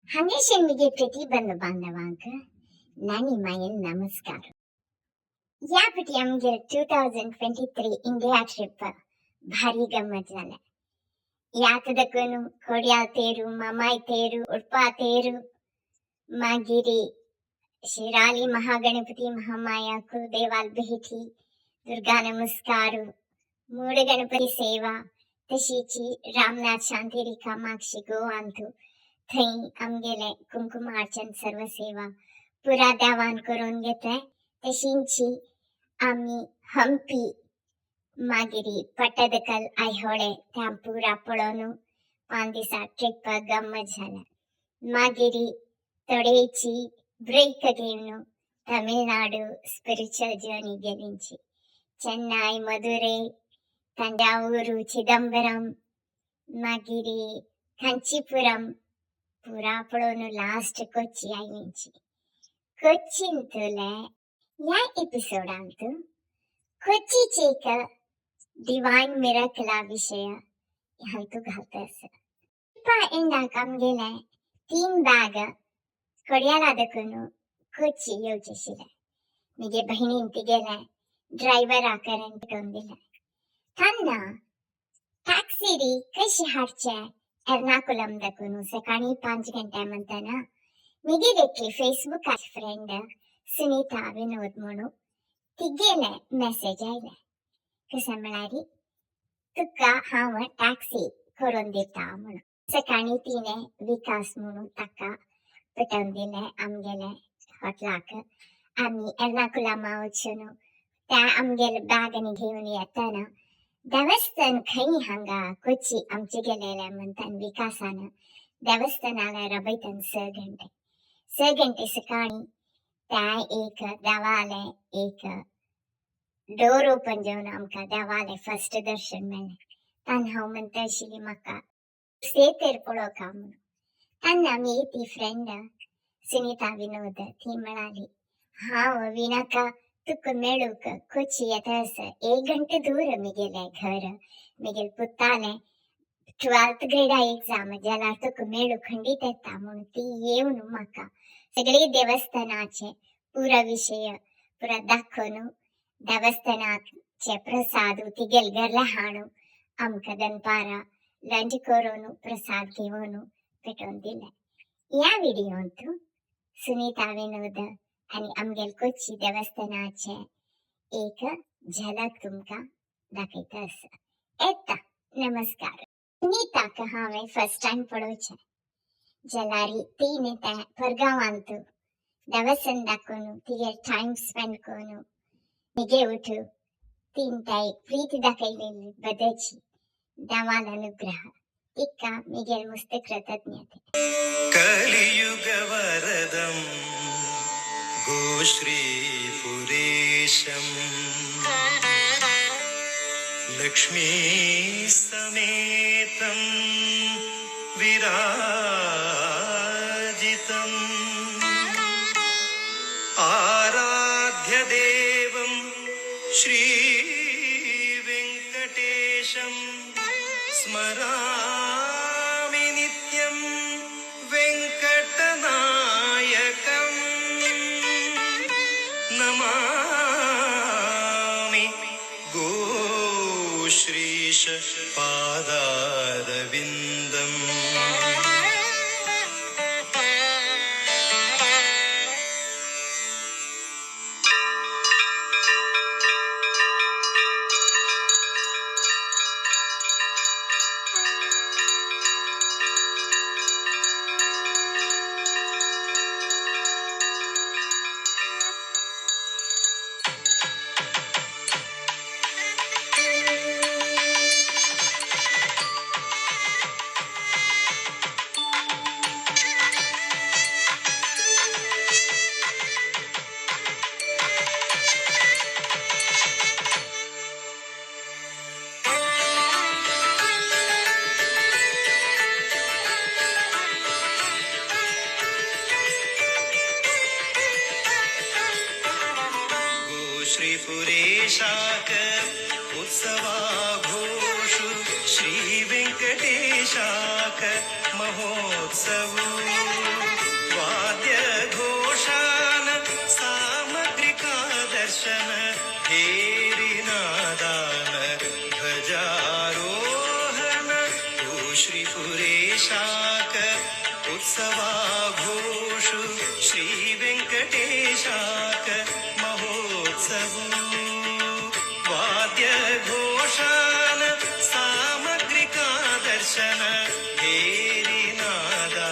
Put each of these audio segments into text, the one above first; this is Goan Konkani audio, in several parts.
हांगेशेन प्रति बंधु बांधवांक नानी मायेन नमस्कार. ह्या फावटी आमगेर 2023 इंडिया ट्रिप भारी गम्मत जालें. यात दकून कोड्याल तेरू, मामाय तेरू, उडपा तेरू, मागीर शिराली महागणपती महामाया कुलदेवाल भेटी, दुर्गा नमस्कार, मूड गणपती सेवा, तशीची रामनाथ शांतेरी कामाक्षी गोवांतू थंय आमगेले कुंकुमार्चन सर्व सेवा पुरा देवान करून घेतले. तशींची आमी हम्पी, मागीर पट्टदकल, ऐहोळे त्या पुरा पळोवन 5 दिसा ट्रिप गम्मत जालें. मागीर थोडेची ब्रेक घेवन तमिळनाडू स्पिरिच्युअल जर्नी गेलींची. चेन्नय, मदुरै, तंजावूर, चिदंबरम, मागीर कांचीपुरम पुरा पळोवन लास्ट कोच्ची आयलींची. कोच्चींतले ह्या एपिसोडांत कोच्चीचे एक डिवायन मिरकला विशय हांतू घालता आसा. ट्रिपा एंडाक आमगेले 3 बॅग कोड्याला दकून कोच्ची येवचे आशिल्ले. म्हगे भयणीन तिगेले ड्रायव्हराक रेंट दिलें. तेन्ना टॅक्सी कशी हाडचे एर्नाकुलम दकून सकाळी 5 घंटे म्हणतना म्हगेर एकली फेसबुकार फ्रेंड सुनीता विनोद म्हणून तिगेले मेसेज आयले. कशें म्हळ्यार तुका हांव टॅक्सी करून दिता म्हणून. सकाळी तिणें विकास म्हणून ताका पेटोवन दिलें आमगेले हॉटलाक. आमी एर्नाकुलमा वचून त्या आमगेले बॅग आनी घेवन येतना देवस्थान खंय हांगा कोची आमचे गेलेले म्हणटान विकासान देवस्थानाला रबयतन 6 घंटे. 6 घंटे सकाळी त्या एक देवाले एक डोर ओपन जावन आमकां देवाले फर्स्ट दर्शन मेळ्ळें. तेन्ना हांव म्हणटा आशिल्ली म्हाका सेतेर पळोवका म्हणून. तेन्ना आमी ती फ्रेंड सुनीता विनोद ती म्हणाली हांव विनाका तुका मेळूंक कोची येता आसा. 1 घंटे दूर म्हगेलें घर, म्हगेले पुतालें 12th ग्रेडा एग्जाम जाल्यार तुका मेळूंक खंडीत येता म्हणून ती येवन म्हाका सगळे देवस्थानाचे पुरा विशय पुरा दाखोवन देवस्थानाचे प्रसाद तिगेले घरले हाडून आमकां दनपारां लंच करून प्रसाद घेवन पेटोवन दिले. ह्या व्हिडियोंत सुनीता विनोद आनी आमगेले कोची देवस्थानाचे एक झलक तुमकां दाखयता आसा. येता नमस्कार. सुनीताक हांवें फर्स्ट टायम पळोवचें जाल्यार तिणें त्या परगांवांत देवस्थान दाखोवन तिगेर टायम स्पेंड करून म्हगे उठू तीन त्या एक प्रीती दाखयलेली बद्याची देवान अनुग्रह तिका म्हगेर मस्त कृतज्ञते. कलियुग वरदम गोश्रीपुरेशम लक्ष्मी समेतं विराजितम् आराध्य देवं श्री वेंकटेशं स्मरामि नित्यं वेंकटनायकम् नमामि गोश्रीश पादारविन्दम्. गोश्रीपुरेशाक उत्सवाघोषु श्री वेंकटेशाक महोत्सव. ఉత్సవాఘోషు శ్రీ వెంకటేశాక మహోత్సవు వాద్య ఘోషాన సామగ్రికా దర్శన భేరినాదాన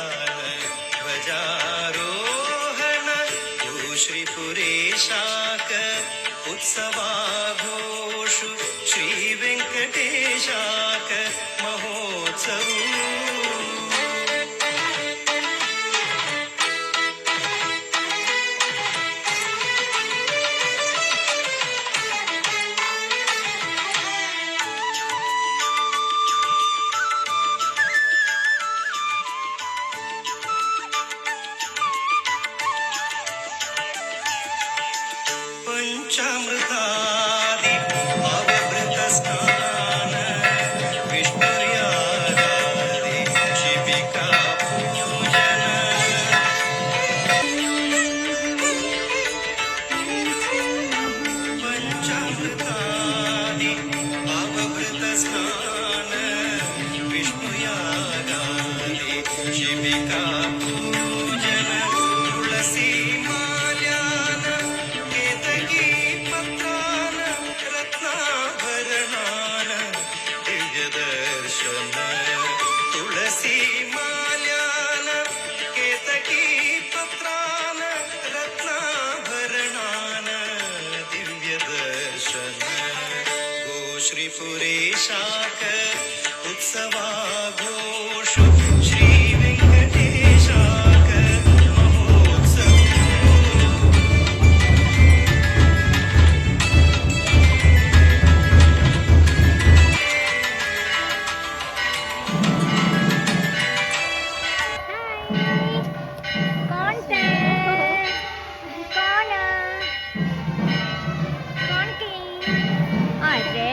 ధ్వజారోహణ శ్రీపురేశాక ఉత్సవాఘోషు శ్రీ వెంకటేశాక మహోత్సవు. పంచామృతాది అవభృత స్నాన విష్ణుయాగాది శిబికా పూజన. పంచామృతాది అవభృత స్నాన విష్ణుయాగాది శిబికా పూజన తులసి మాల్యాన కేతకీ పత్రాన రత్నాభరణాన దివ్య దర్శన తులసి మాల్యాన కేతకీ పత్రాన రత్నాభరణాన దివ్య దర్శన గోశ్రీపురేశాక ఉత్సవాఘోషు శ్రీ వెంకటేశాక మహోత్సవ. कौन से कौन कौन की? अरे,